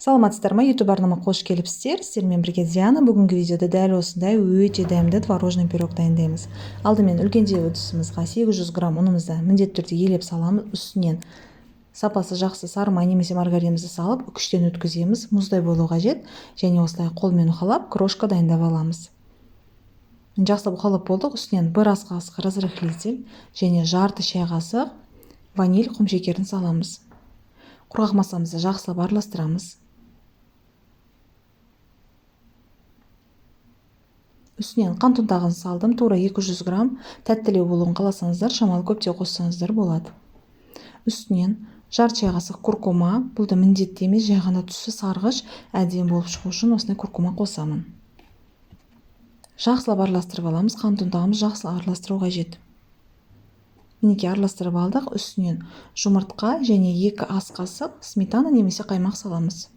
Саламатсыздар ма, YouTube арнама қош келіпсіздер. Сіздермен бірге Диана. Бүгінгі видеода дәл осындай өте дәмді творожный пирог дайындаймыз. Алдымен үлкендеу ыдысымызға 800 грамм ұнымызды міндетті түрде елеп саламыз. Үстінен сапасы жақсы сары май немесе маргаринімізді салып, үкіштен өткіземіз. Мұздай болу қажет. Және осылай қолмен уқалап, крошка дайындап аламыз. Жақсылап уқалап болдық. Үстінен бір ас қасық разрыхлитель және жарты шай қасық ваниль құмшекерін саламыз. Құрғақ массамызды жақсылап араластырамыз. Үстінен қант ұнтағын салдым, тура 200 грамм. Тәттілеу болуын қаласаңыздар, шамалы көптеу қоссаңыздар болады. Үстінен жарты шай қасық куркума, бұл да міндетті емес, жай ғана түсі сарғыш, әдемі болып шығу үшін осындай куркума қосамын. Жақсылап араластырып аламыз, қант ұнтағымыз жақсылап араластыру қажет. Мінекей араластырып алдық, үстінен жұмыртқа және 2 ас қасық сметана немесе қаймақ саламыз.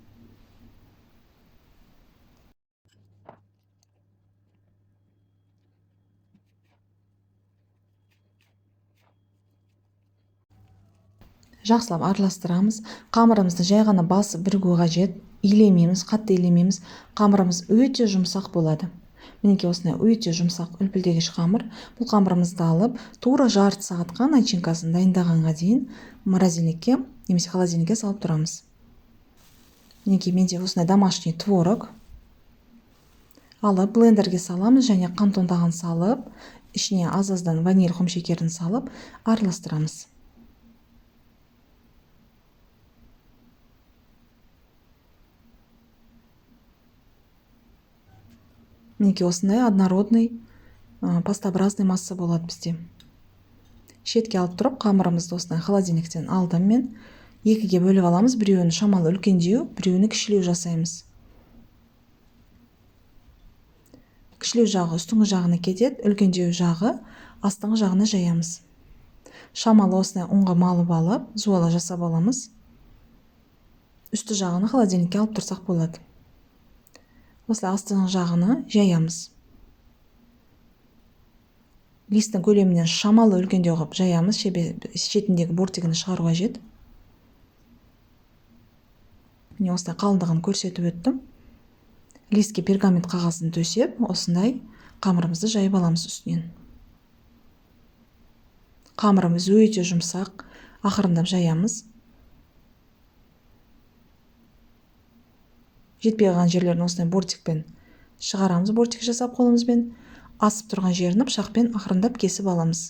Жақсылап араластырамыз. Қамырымызды жай ғана басып бірігу қажет. Илемейміз, қатты илемейміз. Қамырымыз өте жұмсақ болады. Мінекей осындай өте жұмсақ үлпілдегіш қамыр. Бұл қамырымызды алып, тура жарты сағатқа начинкасын дайындағанға дейін морозильникке немесе холодильникке салып тұрамыз. Мінекей менде осындай домашний творог. Алып блендерге саламыз және қант ұнтағын салып, ішіне аз-аздан ваниль құмшекерін салып араластырамыз. Мінекей осындай однородный, пастообразный масса болады бізде. Шетке алып тұрып, қамырымызды осындай холодильниктен алдым мен. Екіге бөліп аламыз, біреуін шамалы үлкендеу, біреуін кішілеу жасаймыз. Кішілеу жағы үстіңгі жағына кетеді, үлкендеу жағы астыңғы жағына жаямыз. Шамалы осындай ұнға малып алып, зуала жасап аламыз. Үсті жағını холодильникке алып тұрсақ болады. Осылай астыңғы жағына жаямыз. Листтің көлемінен шамалы үлкендеу қылып жаямыз, шетіндегі бортигін шығару қажет. Міне осылай қалыңдығын көрсетіп өттім. Листке пергамент қағазын төсеп, осындай қамырымызды жайып аламыз үстінен. Қамырымыз өте жұмсақ, ақырындап жаямыз. Жетпей қалған жерлерін осындай бортикпен шығарамыз, бортик жасап қолымызбен. Асып тұрған жерін пышақпен ақырындап кесіп аламыз.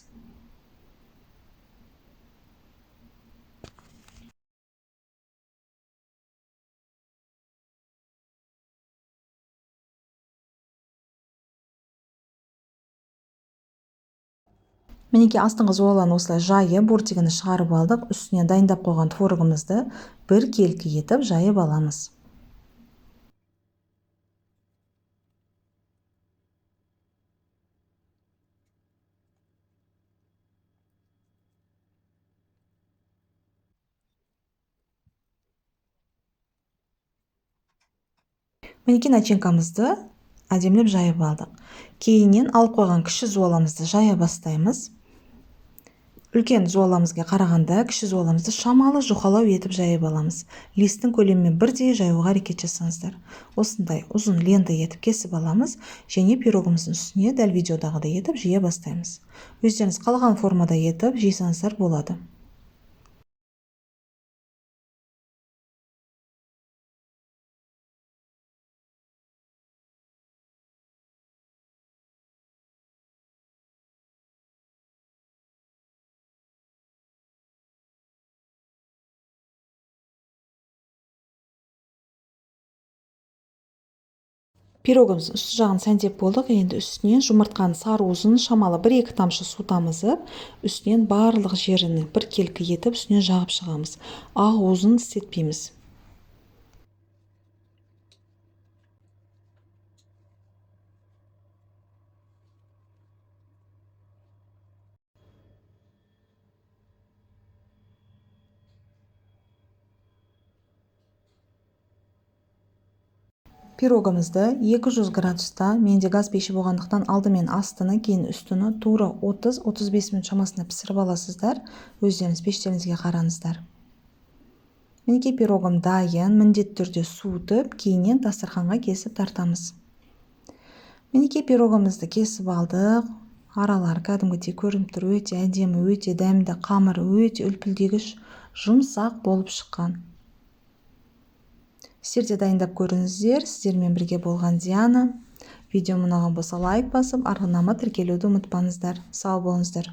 Мінекей астыңғы зуаланы осылай жайып, бортигін шығарып алдық. Үстіне дайындап қойған творогымызды бір келкі етіп жайып аламыз. Мінекей начинкамызды әдемілеп жайып алдық. Кейіннен алып қойған кіші зуаламызды жая бастаймыз. Үлкен зуаламызға қарағанда кіші зуаламызды шамалы жұқалау етіп жайып аламыз. Листтің көлемімен бірдей жаюға әрекет жасаңыздар. Осындай ұзын лента етіп кесіп аламыз және пирогымыздың үстіне дәл видеодағыдай етіп жия бастаймыз. Өздеріңіз қалаған формада етіп жисаңыздар болады. Пирогымыздың үсті жағын сәндеп болдық. Енді үстінен жұмыртқаның сары уызын шамалы бір-екі тамшы су тамызып, үстінен барлық жерін бір келкі етіп үстінен жағып шығамыз. Ақ уызын істетпейміз. Пирогымызды 200 градуста, менде газ пеші болғандықтан алдымен астыны, кейін үстіні тура 30-35 минут шамасында пісіріп аласыздар. Өздеріңіз пештеріңізге қараңыздар. Мінекей, пирогым дайын. Міндетті түрде суытып, кейіннен дастарханға кесіп тартамыз. Мінекей, пирогымызды кесіп алдық. Аралары кәдімгідей көрініп тұр. Өте әдемі, өте дәмді, қамыры өте үлпілдегіш, жұмсақ болып шыққан. Сіздер де дайындап көріңіздер. Сіздермен бірге болған Диана. Видеом ұнаған болса, лайк басып, арнама тіркелуді ұмытпаңыздар. Сау болыңыздар.